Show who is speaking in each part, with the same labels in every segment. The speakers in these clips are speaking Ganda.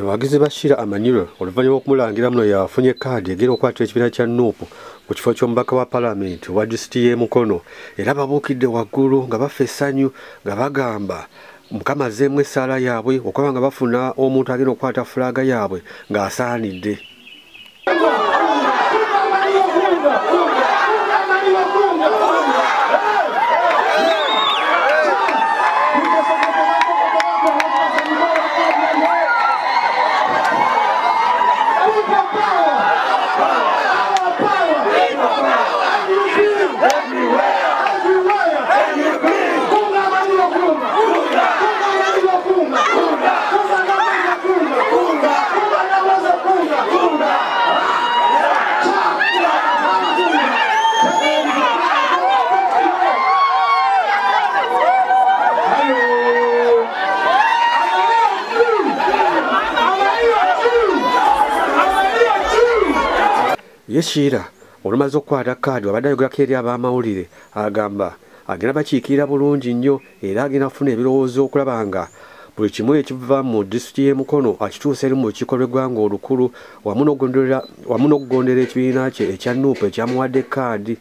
Speaker 1: Abawagizi ba Sheilah Amanyirwe oluvannyuma lw'okumulangira muno yafunye kaadi egenda okukwata ekibiina kya NUP ku kifo ky'omubaka wa Paalamenti owa disitulikiti y'e Mukono, era babuukidde waggulu nga bafa essanyu nga bagamba Mukama azzeemu essaala yaabwe okuba nga bafuna omuntu agenda okukwata fulaaga yaabwe ng'asaanidde. Ye Sheilah olumaze okukwata kaadi abadde ayogerako eri ab'amawulire agamba agenda bakiikirira bulungi nnyo era agenda kufuna ebirowoozo okulaba nga buli kimu ekiva mu disitulikiti y'e Mukono akituusa eri mu lukiiko lw'eggwanga olukulu wamu n'okugondera ekibiina kye ekya NUP ekyamuwadde kaadi.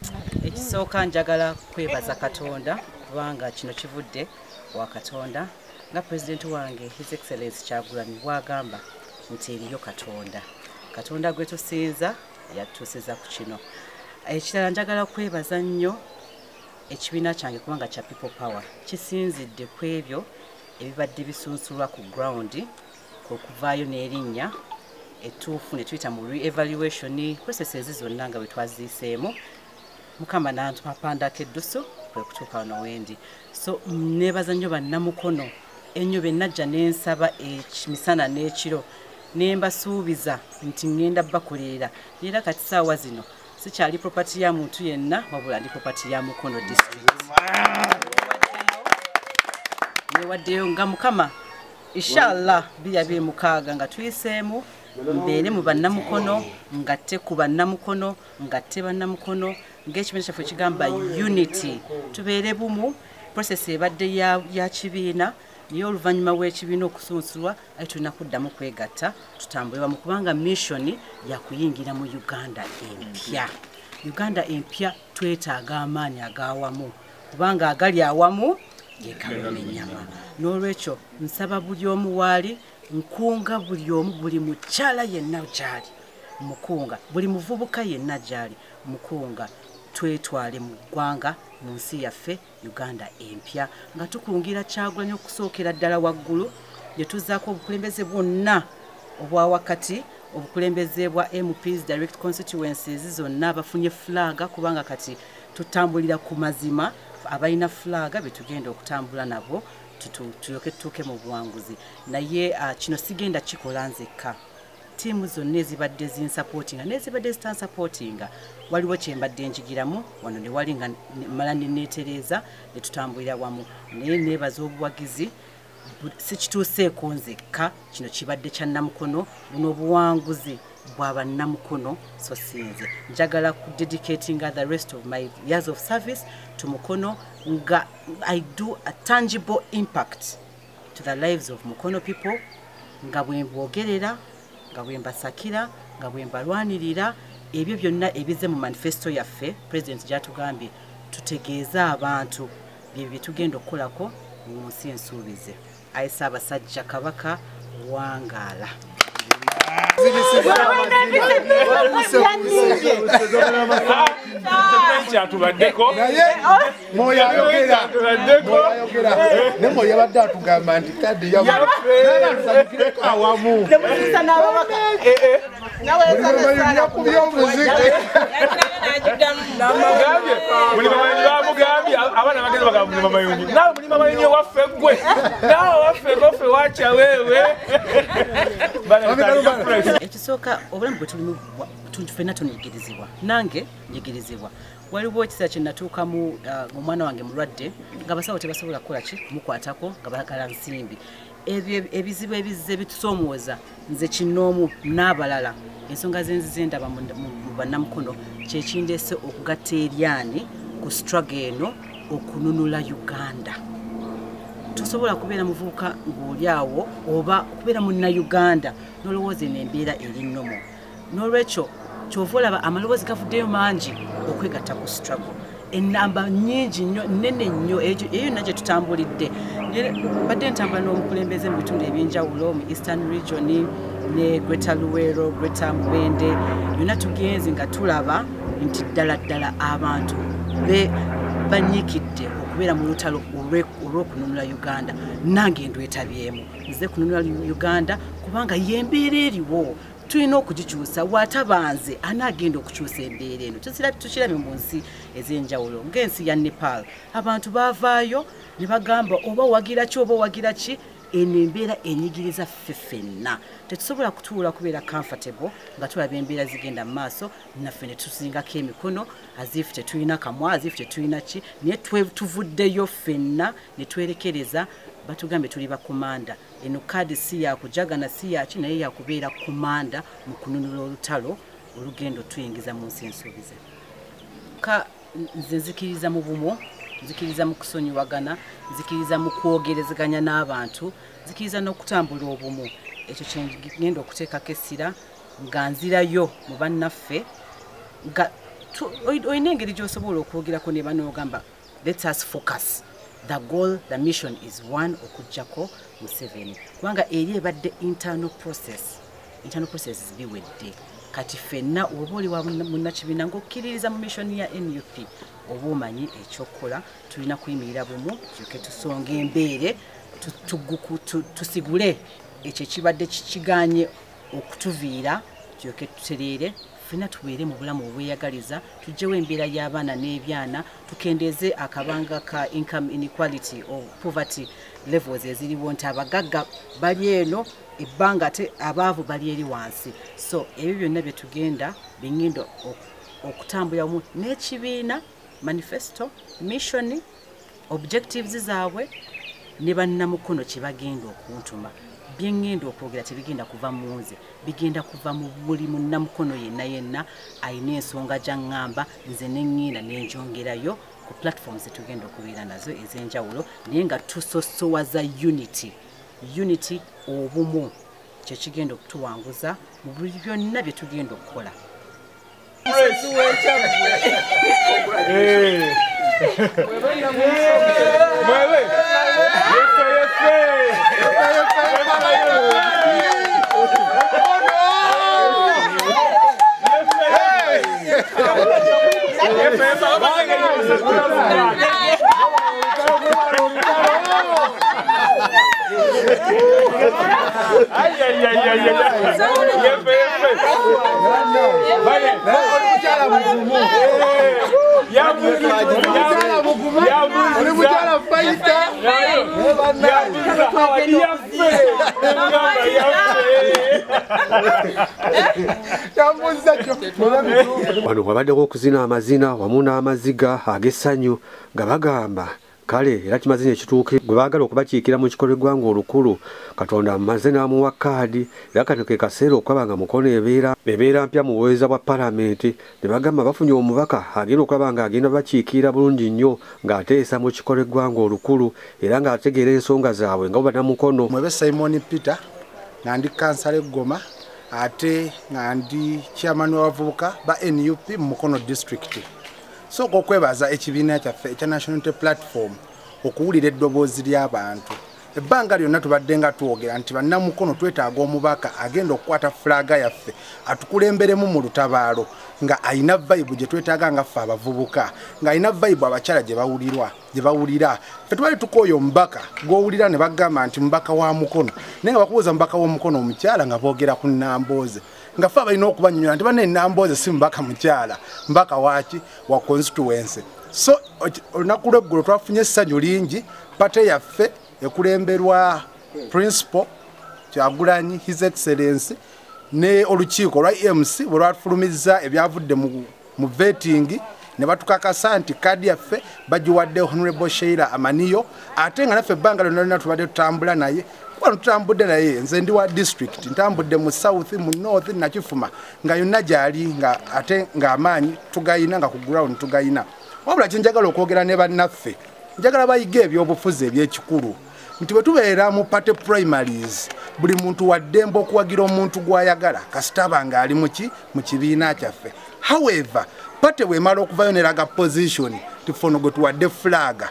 Speaker 2: Ekisooka njagala kwebaza Katonda kubanga kino kivudde wa Katonda, nga pulezidenti wange His Excellency Kyagulanyi bw'agamba nti eriyo Katonda. Katonda gwe tusinza yatuusiza ku kino. Ekirala njagala kwebaza nnyo ekibiina kyange kubanga kya People Power kisinzidde ku ebyo ebibadde bisunsulwa ku ground okuvaayo n'erinnya ettuufu ne tuyita mu re-evaluation processes zonna nga bwe twaziiseemu, Mukama n'atupapandako eddusu kwe kutuuka wano wendi. So neebaza nnyo bannamukono ennyo be najja ne nsaba emisana n'ekiro ne mbasuubiza nti ŋŋenda bakolerera, era kati ssaawa zino sikyali property ya muntu yenna wabula ndi property ya Mukono district. Newaddeyo nga Mukama inshallah 2026 nga tuyiseemu mbeere mu bannamukono, ngatte ku bannamukono, ngatte bannamukono ng'ekibiina kyaffe kigamba unity, tubeere bumu. Process ebadde ya kibiina naye oluvannyuma w'ekibiina okusunsulwa aye tulina kuddamu kwegatta tutambule wamu kubanga mission ya kuyingira mu Uganda empya. Uganda empya twetaaga amaanyi ag'awamu kubanga agali awamu ge kaluma ennyama. N'olwekyo nsaba buli omu waali, nkunga buli omu, buli mukyala yenna gy'ali mukunga, buli muvubuka yenna gy'ali mukunga, twetwale mu ggwanga mu nsi yaffe Uganda empya nga tukungira Kyagulanyi okusookera ddala waggulu ne tuzzaako obukulembeze bwonna obwa wakati, obukulembeze bwa MPs, direct constituencies zonna abafunye fulaaga kubanga kati tutambulira ku mazima, abalina fulaaga be tugenda okutambula nabo tulyoke tutuuke mu buwanguzi. Naye kino sigenda kikola nzekka, ttiimu zonna ezibadde zinsapootinga n'ezibadde zitansapootinga waliwo kye mbadde njigiramu wano ne wali nga mmala ne neetereeza ne tutambulira wamu. Naye neebaza obuwagizi, sikituuseeko nzekka, kino kibadde kya Nnamukono, buno obuwanguzi bwa bannamukono so si nze. Njagala ku dedicatinga the rest of my years of service to Mukono nga I do a tangible impact to the lives of Mukono people, nga bwe mboogerera, nga bwe mbasakira, nga bwe mbalwanirira ebyo byonna ebizze mu manifesto yaffe President gy'atugambye tutegeeze abantu bye bye tugenda okukolako mu nsi ensuubize. Ayi Ssaabasajja Kabaka, wangaala.
Speaker 3: Kyatubaddeko
Speaker 4: Mwoyo ayogera ne Mwoyo yabadde atugamba nti kaddi yaffe awamu yakubye omuziki.
Speaker 3: Bamugambye abaana bagezi bagamba Mulima Mayuni, naawe Mulima Mayuni ewaffe ggwe, naawe waffe goffe wakya weewe.
Speaker 2: Ekisooka obulamu bwe tulimu ffenna tunyigirizibwa, nange nyigirizibwa. Waliwo ekiseera kye natuukamu omwana wange mulwadde ng'abasawo tebasobola kukola ki kumukwatako nga baagala nsimbi. Ebyo ebizibu ebizze bitusoomooza nze kinnoomu n'abalala, ensonga ze nzize ndaba mu bannamukono kye kindeese okugatta eryanyi ku struggle eno okununula Uganda. Tosobola kubeera muvubuka ng'oli awo oba okubeera munnayuganda n'olowooza eno embeera eri nnomo. N'olwekyo kyova olaba amaloboozi gavuddeyo mangi okwegatta ku struggle. Ennamba nnyingi nnyo, nnene nnyo, eyo yonna gye tutambulidde. Mbadde ntambula n'omukulembeze mu bitundu ebyenjawulo mu Eastern Region ne Greater Luwero, Greater Mubende, yonna tugenze nga tulaba nti ddala ddala abantu banyiikidde okubeera mu lutalo olw'okununula Uganda. Nange ndwetabyemu, nze kununula Uganda kubanga y'embeera eriwo, tulina okugikyusa. Watabanze anaagenda okukyusa embeera eno. Tukirabye mu nsi ez'enjawulo ng'ensi ya Nepal, abantu baavaayo ne bagamba oba owagira ki oba owagira ki, eno embeera enyigiriza ffe ffenna. Tetusobola kutuula kubeera comfortable nga tulaba embeera zigenda mu maaso naffe ne tusingako emikono azifu tetulina kamwa, azifu tetulina ki, naye tuvuddeyo ffenna ne twerekereza. Batugambye tuli bakomanda, eno kaadi si yakujagana si yaki, naye yakubeera komanda mu kununula olutalo olugendo tuyingiza mu nsi ensuubize. Nze nzikiriza mu bumu, nzikiriza mu kusonyiwagana, nzikiriza mu kwogerezeganya n'abantu, nzikiriza n'okutambula obumu. Ekyo kye ngenda okuteekako essira nga nzirayo mu bannaffe, nga olina engeri gy'osobola okwogerako ne banno ogamba let us focus. The goal, the mission is one, okuggyako Museveni. Kubanga eri ebadde internal process. Internal process biwedde. Kati ffenna oba oli wa munnakibiina ng'okkiririza mu mission ya NUP, oba omanyi ekyokukola, tulina kuyimirira bumu, tulyoke tusonge embeere, tusigule ekyo ekibadde kikiganye okutuviira, tulyoke tutereere, ffenna tubeere mu bulamu obweyagaliza, tuggyewo embeera y'abaana n'ebyana, tukendeeze akabanga ka income inequality or poverty levels eziriwo nti abagagga bali eno ebbanga ate abaavu bali eri wansi. So ebyo byonna bye tugenda bingenda okutambuliramu n'ekibiina, manifesto, mission, objectives zaabwe ne bannamukono kye bagenda okuntuma. Bye ngenda okwogera tebigenda kuva mu nze, bigenda kuva mu buli munnamukono yenna yenna alina ensonga gy'aŋŋamba, nze ne ŋŋenda ne njongerayo ku platforms zetugenda okubeera nazo ez'enjawulo, naye nga tusosowaza unity. Unity, obumu, kye kigenda okutuwanguza mu buli byonna bye tugenda okukola.
Speaker 1: Wano wabaddewo okuzina amazina wamu n'amaziga ag'essanyu nga bagamba kale era kimazina ekituuke gwe baagala okubakiikira mu kikolo eggwanga olukulu. Katonda amaze n'amuwa kaadi era kano ke kaseera okulaba nga Mukono ebeera mpya mu buweereza bwa palamenti, ne bagamba bafunye omubaka agenda okulaba nga agenda bakiikirira bulungi nnyo ng'ateesa mu kikolo eggwanga olukulu era ng'ategeera ensonga zaabwe nga bannamukono.
Speaker 4: Mwebe Simon Peter nga ndi kansala e Goma ate nga ndi chairman w'abavubuka ba NUP mu Mukono district. Sooka okwebaza ekibiina kyaffe ekya National Unity Platform okuwulira eddoboozi ly'abantu. Ebbanga lyonna tubadde nga twogera nti bannamukono twetaaga omubaka agenda okukwata fulaga yaffe atukulemberemu mu lutabaalo nga alina vibe gye twetaaga nga ffe abavubuka, nga alina vibe abakyala gye bawulira. Ffe tubali tukooya omubaka gw'owulira ne bagamba nti mubaka wa Mukono, naye nga bakubuuza mubaka w'omukono omukyala nga boogera ku Nnambooze, nga ffe abalina okubannyonnyola nti banne Nnambooze si mubaka mukyala, mubaka waaki wa constituency. So olunaku lw'eggulo twafunye essanyu lingi, pate yaffe ekulemberwa Principal Kyagulanyi His Excellency ne olukiiko lwa EMC bwe lwafulumizza ebyavudde mu vetting ne batukakasa nti kaadi yaffe bagiwadde Honorable Sheila Amaniyo, ate nga naffe ebbanga lyonna lyonna tubadde tutambula naye. Kuba tutambudde naye, nze ndi wa district, ntambudde mu south, mu north, Nakifuma, nga yonna gy'ali, nga ate ng'amaanyi tugayina, nga ku ground tugayina. Wabula kye njagala okwogera ne bannaffe, njagala bayige ebyobufuzi eby'ekikulu. Nti bwe tubeera mu party primaries, buli muntu wa ddembe okuwagira omuntu gw'ayagala kasita aba ng'ali mu kibiina kyaffe. However, party bw'emala okuvayo n'eraga position tifono gwe tuwadde flag,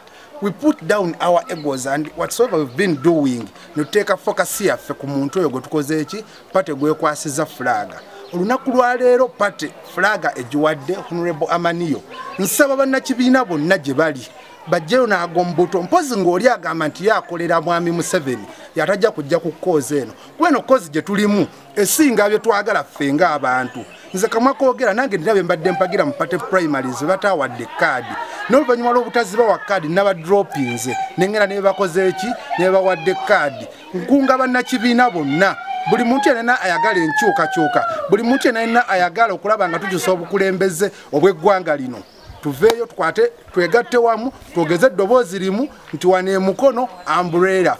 Speaker 4: we put down our egos and whatsoever we've been doing ne tuteeka focus yaffe ku muntu oyo gwe tukoze eki party gwekwasiza flag. Olunaku lwaleero party flag egiwadde Honorable Amaniyo. Nsaba bannakibiina bonna gye bali bajjeyo n'agombuto, mpozi ng'oli agamba nti yakolera Mwami Museveni yatajja kujja ku cause eno, kuba eno cause gye tulimu esinga bye twagala ffe ng'abantu. Nze kamwa koogera nange ndina bye mbadde mpagira mu party primaries batawadde kaadi, n'oluvannyuma lw'obutazibawa kaadi nabadropinze nengera ne bakoze eki ne bawadde kaadi. Nkunga bannakibiina bonna, buli muntu yenna ayagala enkyukakyuka, buli muntu yenna ayagala okulaba nga tukyusa obukulembeze obw'eggwanga lino, tuveeyo tukwate twegatte wamu twogeze eddoboozi limu nti wano emukono umbrella.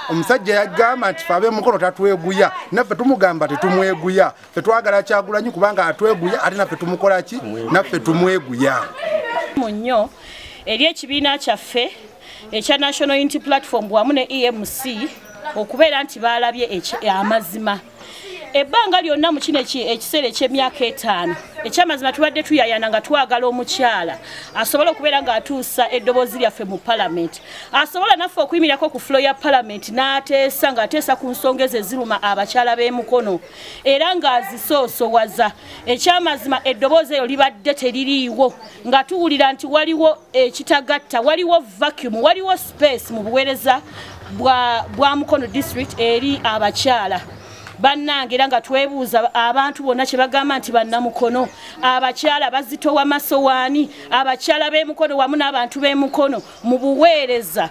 Speaker 4: Omusajja yagamba nti fe ab'emukono tatweguya, naffe tumugamba tetumweguya, ffe twagala Kyagulanyi kubanga atweguya, ate naffe tumukola ki? Naffe tumweguya.
Speaker 5: Nnyo eri ekibiina kyaffe ekya National Unity Platform wamu ne EMC okubeera nti baalabye amazima. Ebbanga lyonna mu kino ekiseera eky'emyaka 5 ekyamazima tubadde tuyayana nga twagala omukyala asobola okubeera ng'atuusa eddoboozi lyaffe mu palamenti, asobola naffe okuyimirako ku floor ya palamenti n'ateesa ng'ateesa ku nsonga ezo eziruma abakyala b'emukono era ng'azisoosowaza. Ekyamazima eddoboozi eryo libadde teririiwo, nga tuwulira nti waliwo ekitagatta, waliwo vacuum, waliwo space mu buweereza bwa Mukono district eri abakyala. Bannange era nga twebuuza abantu bonna kye bagamba nti bannamukono abakyala bazitowa masowaani, abakyala b'emukono wamu n'abantu b'emukono mu buweereza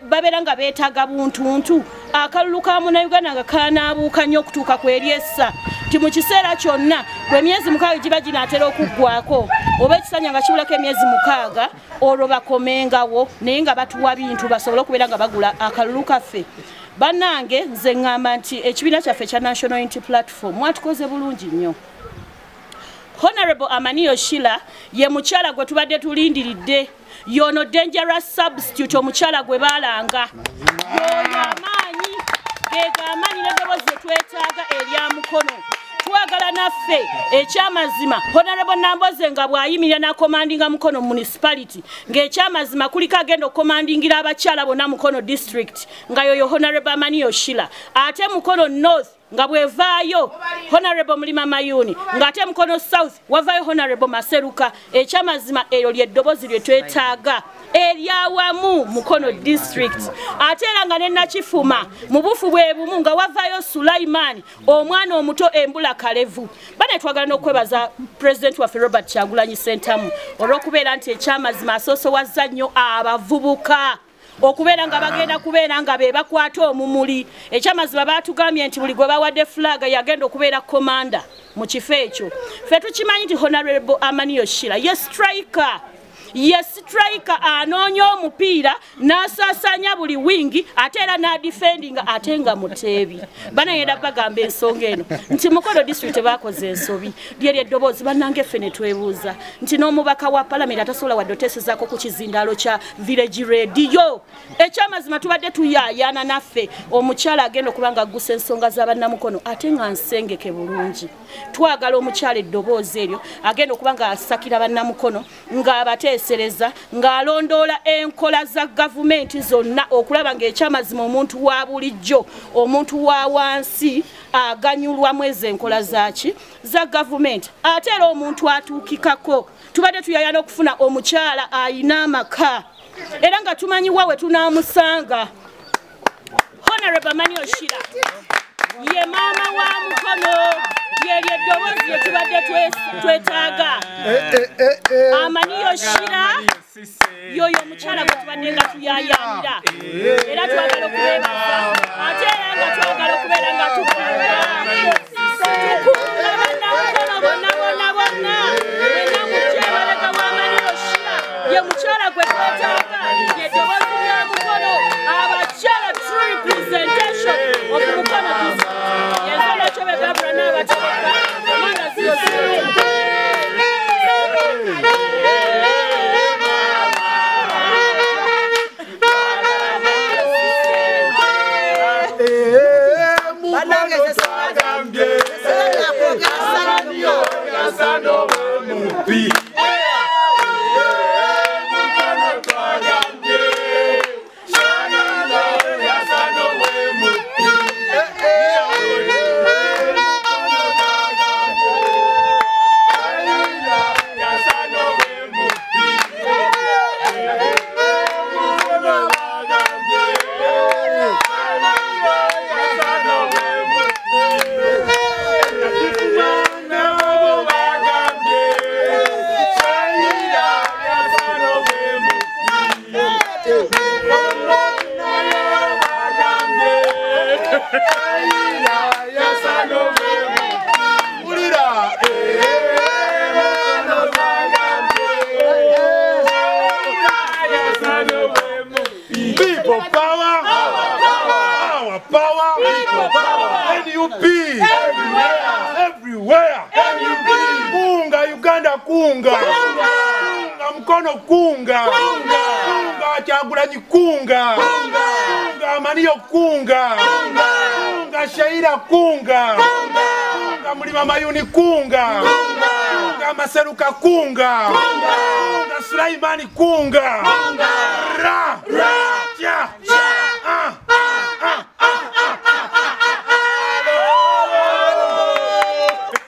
Speaker 5: babeera nga beetaaga buntuntu. Akalulu ka Munnayuganda nga kanaabuuka nnyo okutuuka ku eryessa nti mu kiseera kyonna bwe emyezi 6 giba ginaatera okuggwako oba ekisanja nga kibulako emyezi 6 olwo bakomengawo, naye nga batuwa bintu basobole okubeera nga bagula akalulu kaffe. Bannange nze ŋŋamba nti ekibiina kyaffe ekya National Unity Platform mwatukoze bulungi nnyo. Honorable Amaniyo Sheila ye mukyala gwe tubadde tulindiridde, yono dangerous substitute omukyala gwe baalanga, yoyo amaanyi gega amaanyi n'eddoboozi lye twetaaga erya Mukono. Twagala naffe ekyamazima Honorable Namboze nga bw'ayimirira n'akomandinga Mukono municipality, ng'ekyamazima kuliko agenda okukomandingira abakyala bonna Mukono district nga yoyo Honorable Amaniyo Sheila, ate Mukono North nga bwevaayo Honorable Mulima Mayuni, ng'ate Mukono South wavaayo Honorable Maseruka. Ekyamazima eryo ly'eddoboozi lye twetaaga eryawamu Mukono district. Ate era nga ne Nakifuma mu bufu bwe bumu nga wavaayo Sulaiman omwana omuto embula kalevu. Bane twagala n'okwebaza President waffe Robert Kyagulanyi Ssentamu olw'okubeera nti ekyamazima asoosowaza nnyo abavubuka okubeera nga bagenda kubeera nga be bakwata omumuli. Ekyamazima baatugambye nti buli gwe bawadde flag yagenda okubeera commander mu kifo ekyo. Ffe tukimanyi nti Honorable Amaniyo Sheila ye striker, ye striker anoonya omupiira n'asaasaanya buli wingi ate era n'adefendinga ate nga muteebi. Banayenda bagamba ensonga eno nti Mukono district baakoze ensobi lyeryo eddoboozi. Bannange ffe ne twebuuza nti n'omubaka wa palamenti atasobola wadde oteesezaako ku kizindaalo kya village radio. Ekyamazima tubadde tuyaayaana naffe omukyala agenda okuba nga aggusa ensonga z'abannamukono ate nga nsengeke bulungi. Twagala omukyala eddoboozi eryo agenda okuba nga asakira bannamukono ng'abateesa ng'alondoola enkola za gavumenti zonna okulaba ng'ekyamazima omuntu wa bulijjo, omuntu wa wansi aganyulwamu ezo enkola zaaki za gavumenti. Ate era omuntu atuukikako, tubadde tuyayana okufuna omukyala ayina amaka era nga tumanyi wa we tunaamusanga. Honorable Amaniyo Sheila ye maama wa Mukono, lyeryo eddoboozi lye tubadde twetaaga. Amaniyo Sheila yoyo omukyala gwe tubadde nga tuyayaanira era twagala okubeebaza, ate era nga twagala okubeera nga tukunga bannamukono bonna bonna bonna. Mwenna mujje emabega wa Amaniyo Sheila, ye mukyala gwe twetaaga, lyeddoboozi lya Mukono, abakyala true representation of Mukono district. Yenze Nakyobe Barbara n'abakyala mwana 00.
Speaker 6: People power. Our power. People power. NUP. Everywhere. Everywhere. NUP. Kunga Uganda kunga. Kunga Mukono kunga. Kunga Kyagulanyi kunga. Kunga Maniyo kunga. Kunga Shaira kunga. Kunga Mulima Mayuni kunga. Kunga Maseruka kunga. Kunga Sulaimani kunga. Ra. Ra. Cha.